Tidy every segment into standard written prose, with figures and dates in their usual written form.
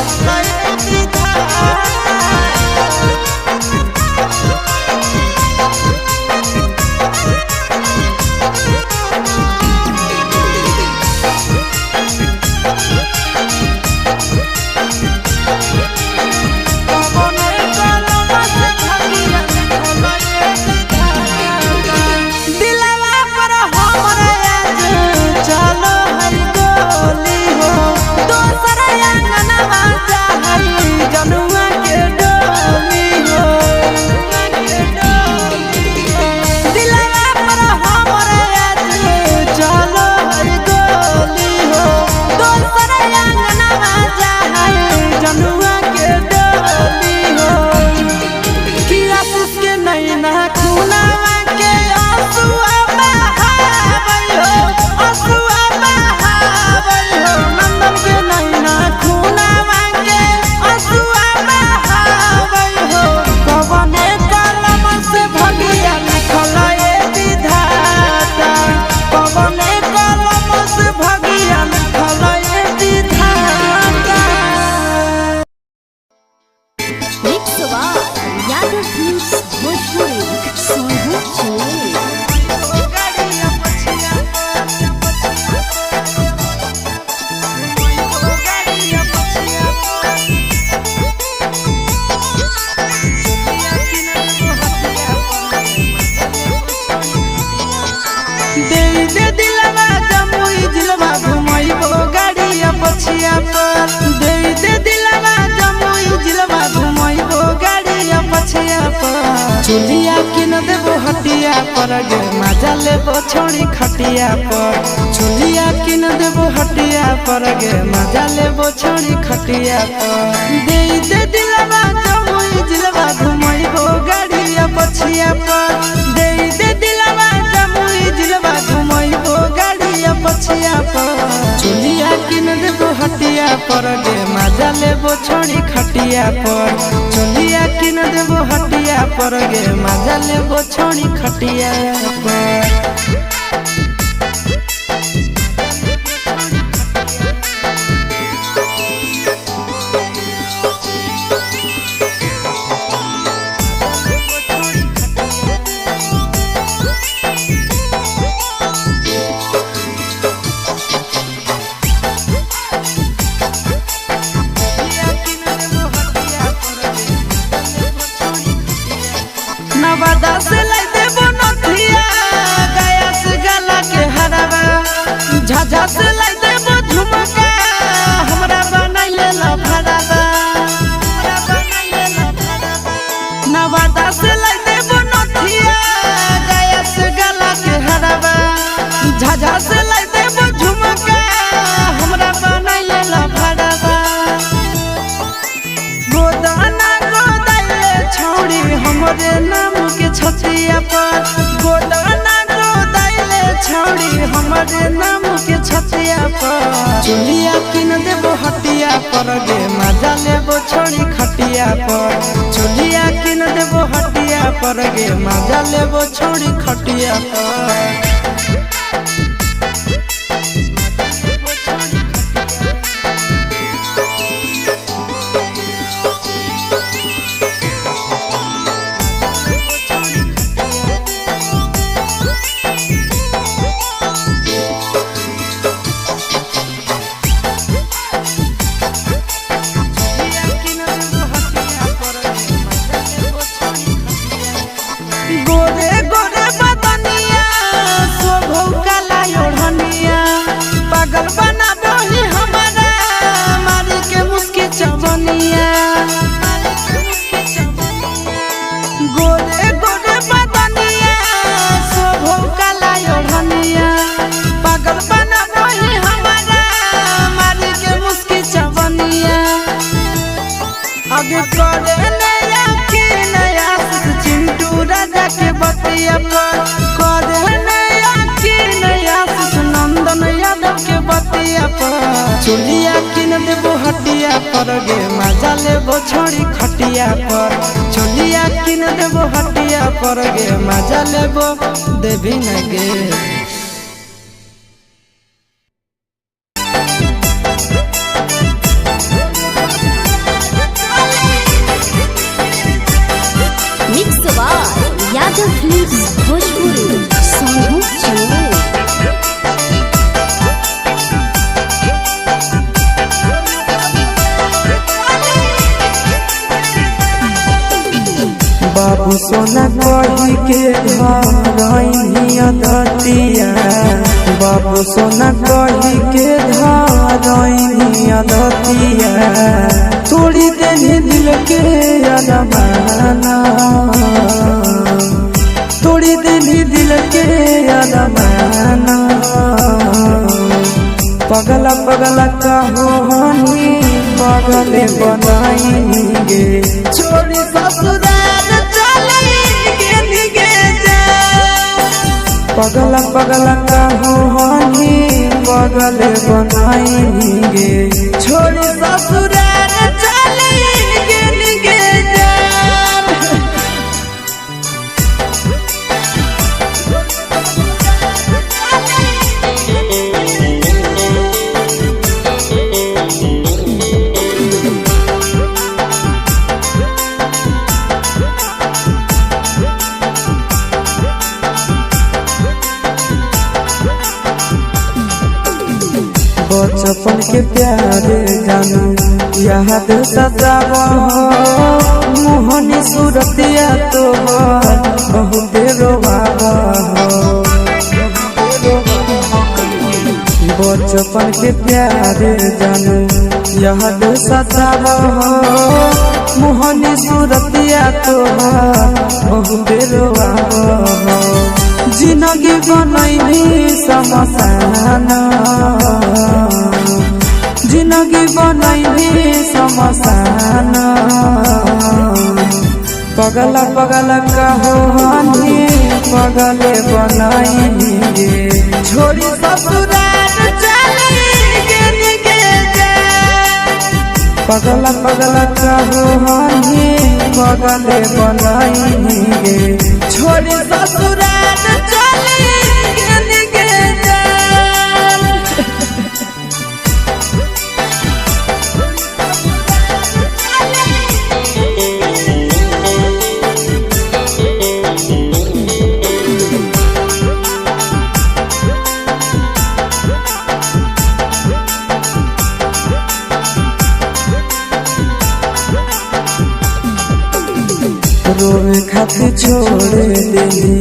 लिखल विधाता। कवने कलम से भगिया लिखल विधाता। दिलवा पर हमरा आज चलो है गोली हो, दोसर अंगनवा चाहई जनुआ के डोली हो। दिलवा पर हमरा आज चलो है गोली हो, दोसर अंगनवा चाहई जनुआ के डोली हो। किया के नैना खुनावा के आंसुआ बहावै हो, आंसुआ बहावै हो। नंदन के नैना खुनावा के आंसुआ बहावै हो। कवने कलम से भगिया लिखल ए विधाता, कवने कलम से भगिया लिखल ए विधाता। एक सवाल यादव न्यूज भोजपुरी सोनभू चले। दे दे दिलवा जमुई जिलवा घुमैबो गाड़िया पछिया पर। दे दे दिलवा जमुई जिलवा घुमैबो गाड़िया पछिया पर। चुलिया किन देबो हटिया पर गे मजा लेबो छोड़ी खटिया पर। चुलिया किन देबो हटिया पर गे मजा लेबो छोड़ी खटिया पर। दे दे दिलवा जमुई जिलवा घुमैबो गाड़िया पछिया पर। दे दे दिलवा जमुई जिलवा घुमैबो गाड़िया पछिया पर। चुलिया किन देबो हटिया पर गे मजा लेबो छोड़ी खटिया पर। चुलिया किन देबो हटिया पर गे मजा लेबो छोड़ी खटिया पर। नवादा से लाई देबो नथिया, गया से गला के हरावा, झाझा से लाई देबो झुमका, हमरा बनाइले ला भरावा। नवादा से लाई देबो नथिया, गया से गला के हरावा, झाझा से लाई देबो झुमका, हमरा बनाइले ला भरावा। गोदाना गोदाइले छौड़ी हमरे नाम के छतिया पर। गोदाना गोदाइले छौड़ी हमरे नाम के छतिया पर। चुलिया किन देबो हटिया पर गे मजा लेबो छोड़ी खटिया पर। चुलिया किन देबो हटिया पर गे मजा लेबो छोड़ी खटिया पर। गोरे गोरे बदनिया शोभौ काला ओढ़निया, पागल बनाबही हमारा मारी के मुस्की चवनिया। गोरे गोरे बदनिया शोभौ काला ओढ़निया, पागल बनाबही हमारा मारी के मुस्की चवनिया। आगे करे नया के नया चिंटू राजा के बतिया पर। करे नया के नया नंदन यादव के बतिया पर। चुलिया किन देबो हटिया पर गे मजा लेबो छोड़ी खटिया पर। चुलिया किन देबो हटिया पर गे मजा लेबो देवी न गे। बाबू सोना कही के धरैनी अदतिया, बाबू सोना कही के धरैनी अदतिया, तोड़ी देनी दिल के अरमाना, तोड़ी देनी दिल के अरमाना। पगला पगला कहो हनी पगले बनाएंगे, छोड़ी ससुराल चलेंगे निगे जा। पगला पगला कहो हनी पगले बनाएंगे, छोड़ी ससुराल चलेंगे निगे जा। बचपन के प्यारे जानू याद सताव हो, मोहनी सूरतिया तो बहुत रोवाव हो। बचपन के प्यारे जानू याद सताव हो, मोहनी सूरतिया तो बहुत रोवाव हो। जिंदगी बनैली समसाना, जिंदगी बनैली समसाना। पगला पगला कहो हनी पगले बनाएंगे, छोड़ी ससुराल चलेंगे निगे जा। पगला पगला कहो हनी पगले बनाएंगे, छोड़ी ससुराल चलेंगे निगे जा। रोवे खातिर छोड़ देली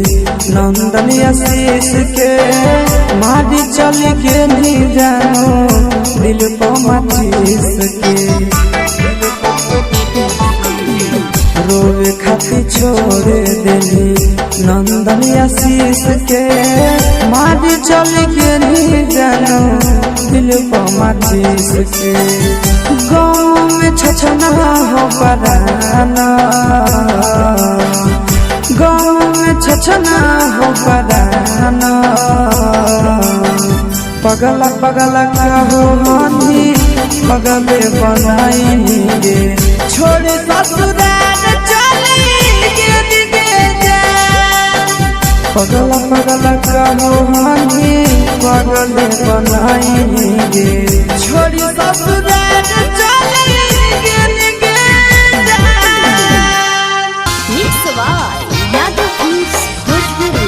नंदन आशीष के, मारी चल के नहीं जानो दिल पर माचिस के। रोवे खातिर छोड़ देली नंदन आशीष के, मारी चल के नहीं जानो दिल पर माचिस के। गाँव में छछना हो पराना, गाँव में छछना हो पराना। पगला पगला कहो हनी पगले बनाएंगे, छोड़ ससुराल चलेंगे निगे जा। पगला पगला कहो हनी पगले बनाएंगे, छोड़ी ससुराल चलेंगे निगे जा। Mix by Yadav films Bhojpuri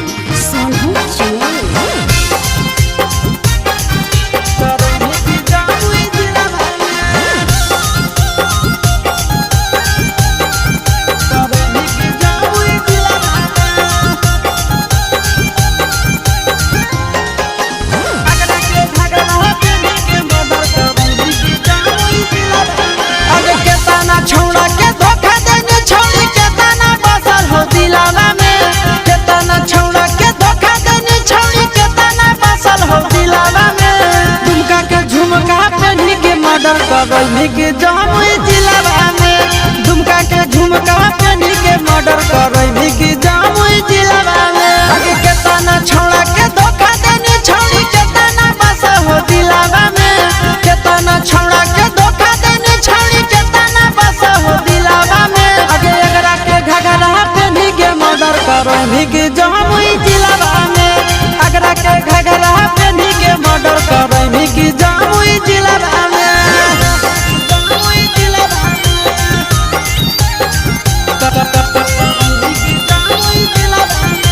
Sonu Channel. छौड़ा के धोखा देने छौड़ी के ताना बसल हो दिलावा में, केतना छौड़ा के धोखा देने छौड़ी के ताना बसल हो दिलावा में। दुमका के झुमका पहनी के मर्डर करैली के जमुई जिलावा में, दुमका के झुमका पहनी के मर्डर करैली के जमुई जिलावा में। आगे केतना छौड़ा के धोखा देने छौड़ी के ताना बसल हो दिलावा में, केतना छौड़ा के धोखा देने छौड़ी के ताना बसल हो दिलावा में। आगे अगरा के घघरा पहनी के मर्डर करैली के जमुई जिलावा में, अगरा के घघरा पहनी के मर्डर करैली के जमुई जिलावा में। जमुई जिलावा में। जमुई जिलावा में।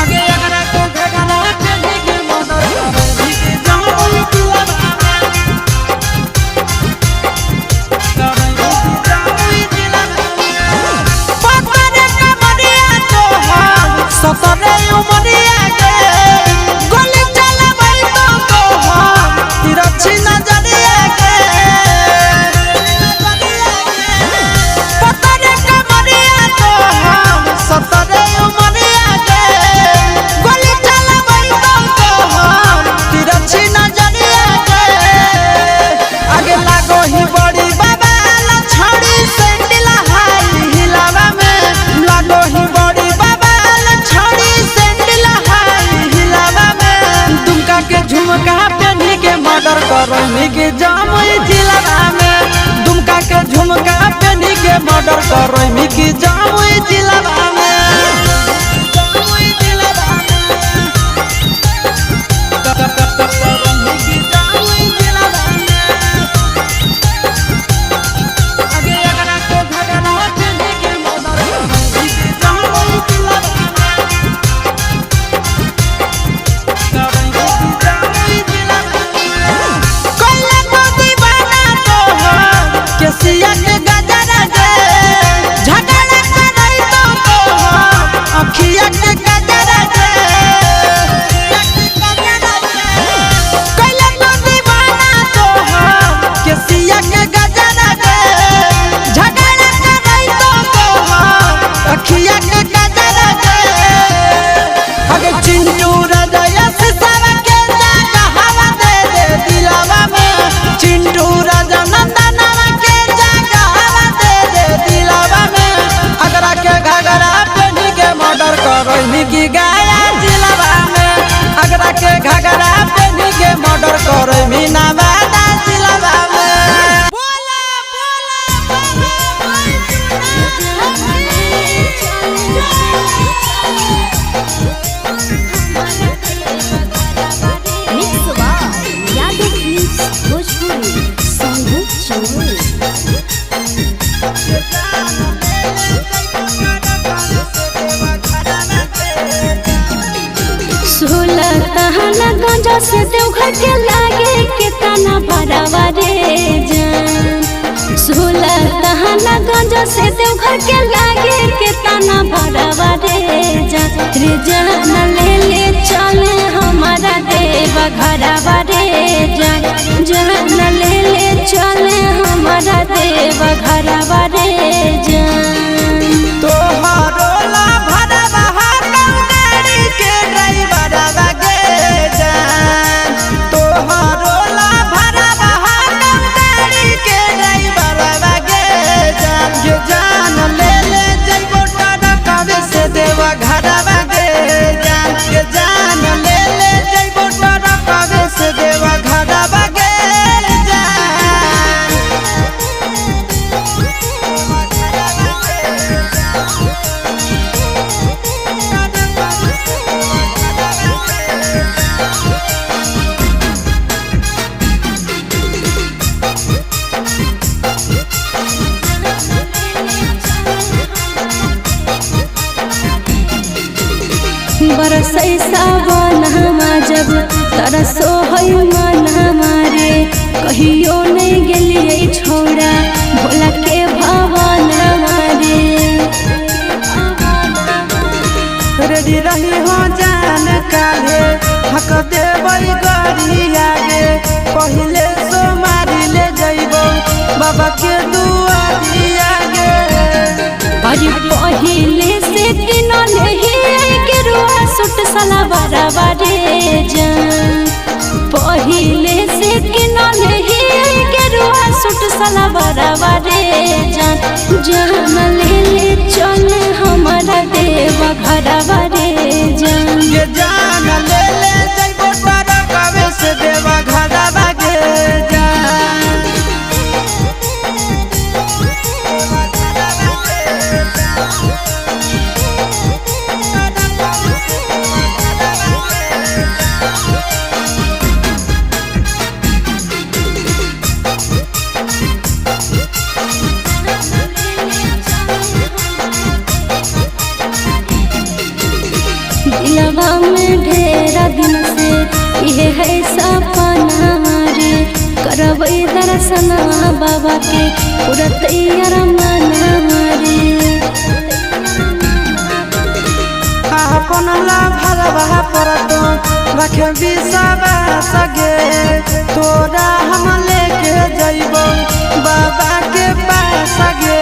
आगे अगरा के घघरा पहनी के मर्डर करैली के जमुई करैनी के जमुई जिलावा में। दुमका के झुमका पेनी के मर्डर करैनी के जमुई जिलावा में। जमुई जिलावा में। करैनी के जमुई जिलावा में। आगे अगरा के घगरा पेनी के मर्डर करैनी के जमुई जिलावा में। केसिया के गजरा दे झगड़ा करई तो अखिया के गजरा दे कैला तो दीवाना तोहर केसिया के गजरा दे झगड़ा करई तो अखिया के गजरा दे। अगे चिंटू राजा यस सारा के जागा हवा दे दे दिलावा में। चिंटू राजा नंदनवा के जागा हवा दे दे दिलावा में। अगरा के घगरा पेनी के मर्डर करैनी की गाया जिलावा में। अगरा के घगरा पेनी के मर्डर करैनी नवादा जिलावा में। बोला बोला mix by Yadav films Bhojpuri Sonbhu Jamui. सोलह तहना गंजा से देवघर के लागे के तना भरावा रे जान। सोलह तहना गंजा से देवघर के लागे के तना भरावा रे जान। रे जान ले ले चले हमारा देव घरवा रे जान। जान ले ले चले हमारा देव घरवा रे जान। तोहरो ला भरवा हरदम गाड़ी के ड्राइवरवा गे जान। तोहरो ला भरवा हरदम गाड़ी के ड्राइवरवा गे जान। गे जान ले ले जइबो टरकवे से देवा घरवा गे जान। गे जान ले ले जइबो टरकवे से देवा घरवा गे जान। बरसै सावनमा जब तरसो है मनमा रे। कहियो नहीं गेलियै छौड़ा भोला के भवनमा रे। रेडी रही हो जान काहे हक देबै गरिया गे। पहिले सोमारी ले जइबो बाबा के दुआरिया गे। अरे पहिले से किनल ही गेरुआ सूट सलवारवा रे जान। पहिले से किनल ही गेरुआ सूट सलवारवा रे जान। जान ले ले चल हमारा देव घरवा रे जान। गे जान ले ले जइबो टरकवे से देवा घरवा गे जान। दिलवा में ढेरा दिन से ये है सपना रे। करबै दर्शन बाबा के पूरा तैयार मना रे। अपन ला भरवा पर तो रखे विश्वास गे। तोरा हम लेके जइबो बाबा के पास गे।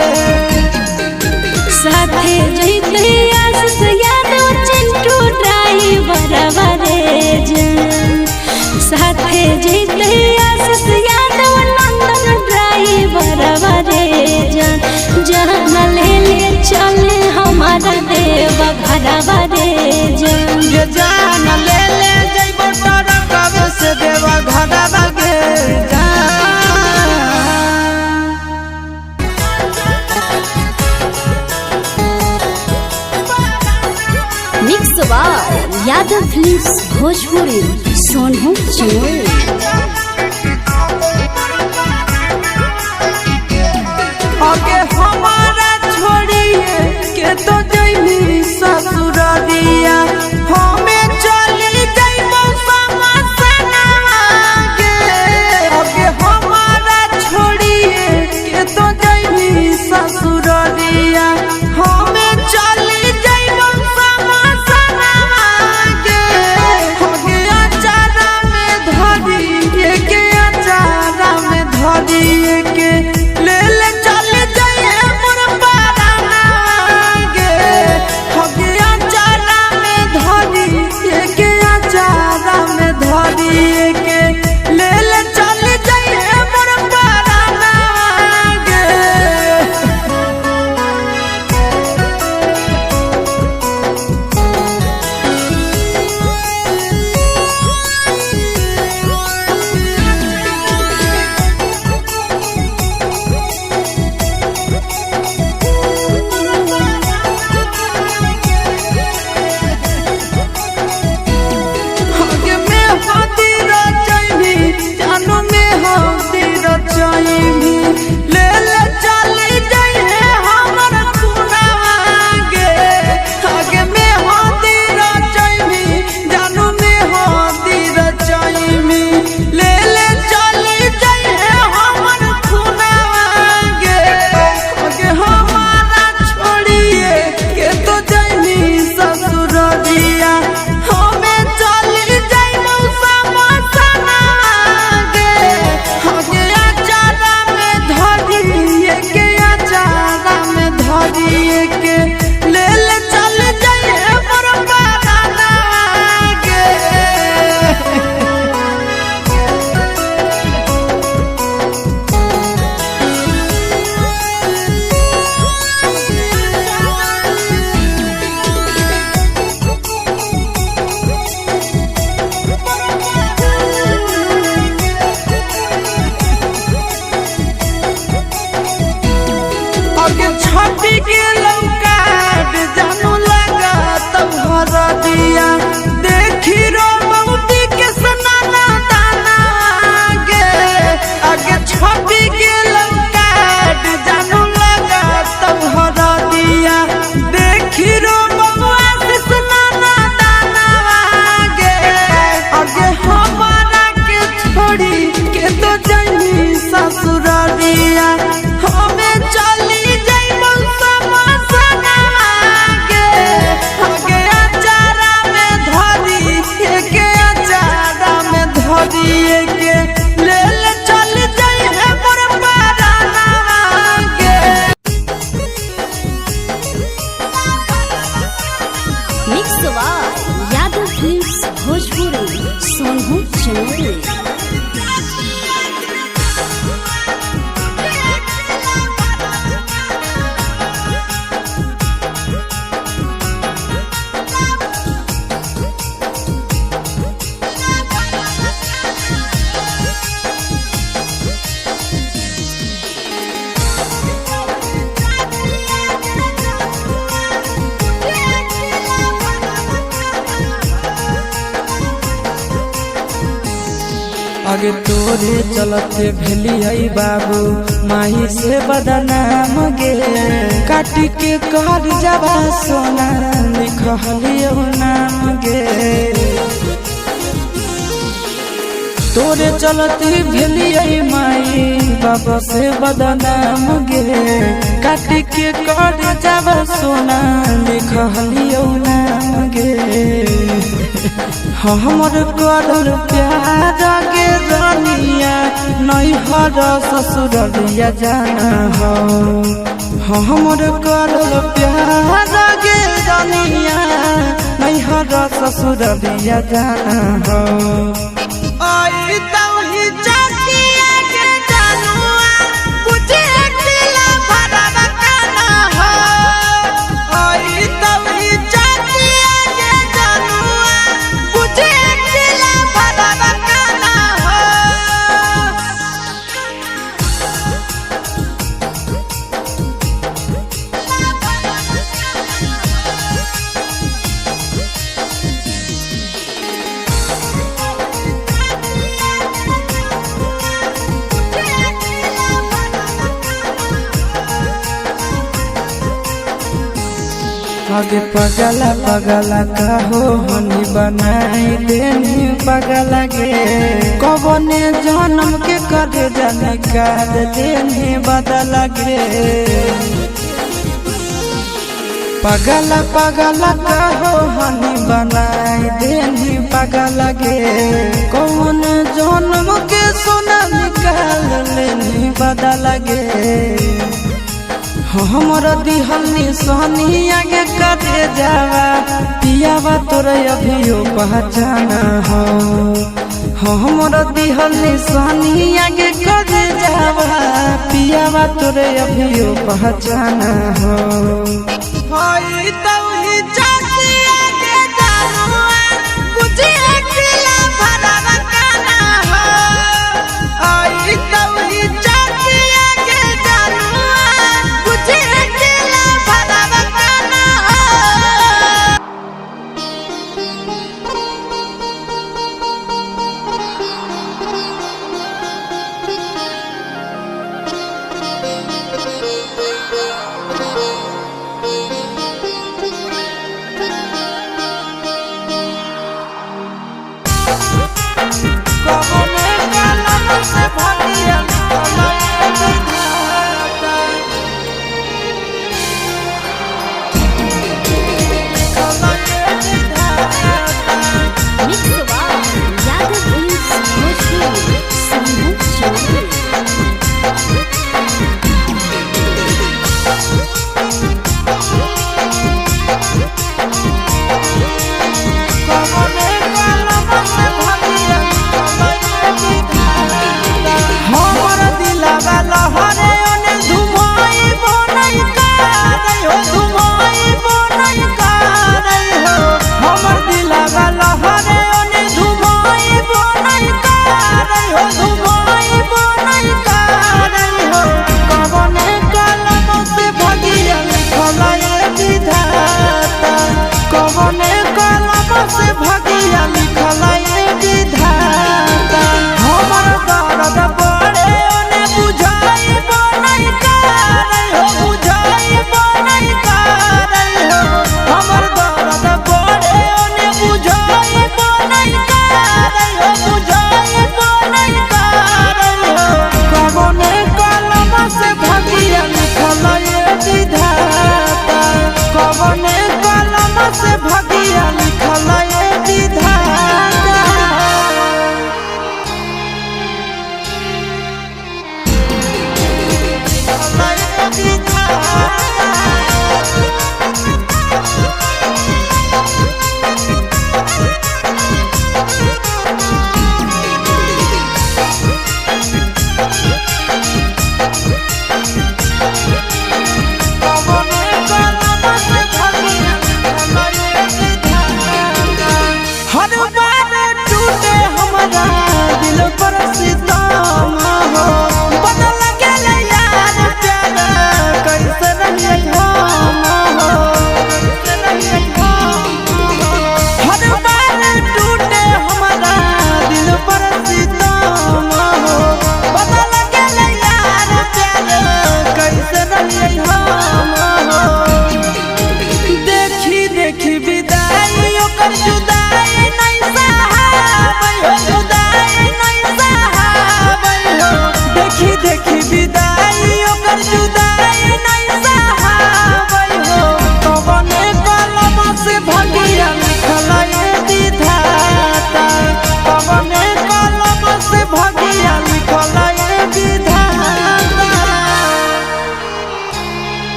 साथे जइते आशीष यादव चिंटू ड्राइवरवा रे जान। साथे जइते आशीष यादव नंदन ड्राइवरवा रे जान। जान ले ले चले हमारा देव घरवा रे जान। गे जान ले ले जइबो टरकवे से देवा घरवा गे। फिल्म्स भोजपुरी सोनू चमोली। आगे हमारा छोड़िए के तो जइबी ससुररिया, हमें चली जइबो समसनवा गे। आगे हमारा छोड़िए के तो जइबी ससुररिया, हमें चली जइबो समसनवा गे। आगे अचारा में धरिए के, अचारा में धरिए के ले ले चल जाइए मोर पाराना गे। हगे अचारा में धरिए के, अचारा में धरिए के ले ले चल जाइए मोर पाराना गे। हगे में हाथी रचैभी, जानू में हाथी रचैभी, ले ले चली जाइए हमर खुनावा गे। हगे में हाथी रचैभी, जानू में हाथी रचैभी, ले ले चली जाइए हमर खुनावा गे। हगे हमारा छोड़िए के तो जइबी ससुररिया, हमें चली जइबो समसनवा गे। हगे अचारा में धरिए के, अचारा में धरिए के ले ले चल जाइए मोर पाराना गे। आगे छपी के लौकाट जानू लगा तब हर दिया, देखी रो मौती के सनाना दाना गे। आगे छपी के लौकाट जानू लगा तब हर दिया, देखी रो बबुआ से सनाना दाना गे। आगे हमारा के छोड़ी के तो जइबी ससुररिया, हमें चली जइबो समसनवा गे। आगे अचारा में धरिए के, अचारा में धरिए के ले ले चल जाइए मोर पाराना गे। Mix by Yadav films Bhojpuri Sonu Chamoli. आगे तोरे चलते भेली है बाबू माही से बदनाम गे। काटी के कर जबा सोना लिखलियो नाम गे। तोरे चलते भेली है माई बाबा से बदनाम गे। काटी के कर जबा सोना लिखलियो नाम गे। हमर करल प्यार गे रनिया नैहर ससुररिया जाना हो। हमर करल प्यार गे रनिया नैहर ससुररिया जाना हो। आई तौही चकिया के जानुआ बुझे अकेला भरवा काना हो। आई तौही चकिया के जानुआ बुझे अकेला भरवा काना हो। आगे पगला पगला कहो हनी बनाई देनी पगला गे। कबने जन्म के कर जाने काल देनी बदल गे। पगला पगला कहो हनी बनाई देनी पगला गे। कौन जन्म के सोना निकाल लेनी बदल गे। हमर दिहल निशानी आगे करे जावा, पियावा तोर अभियो पहचान हो। हमर दिहल निशानी आगे करे जावा, पियावा तोर अभियो पहचान हो। होई तौही जाति आगे जानुआ, बुझी अकेला भरवा काना हो। आई तौही जाति आगे जानुआ, बुझी अकेला भरवा काना हो। कवने कलम से भगिया लिखल विधाता। लिखल विधाता। Mix by Yadav films Bhojpuri Shambhu Chaudhary. कवने कलम से भगिया लिखल विधाता। हमर दिलवा लहरे ओने धुमाई बनई कारई हो, धुमाई बनई कारई हो। हमर दिलवा लहरे ओने धुमाई बनई कारई हो, धुमाई बनई कारई हो। कवने कलम से भगिया लिखल विधाता। कवने कलम से भगिया लिखल विधाता। हमर दर्द बड़े ओने बुझाई बनई कारई हो, बुझाई बनई कारई हो। हमर दर्द बड़े ओने बुझाई बनई कारई हो, बुझाई बनई कारई हो। कवने कलम से भगिया लिखल विधाता। कवने कलम से भगिया लिखल विधाता। लिखल विधाता।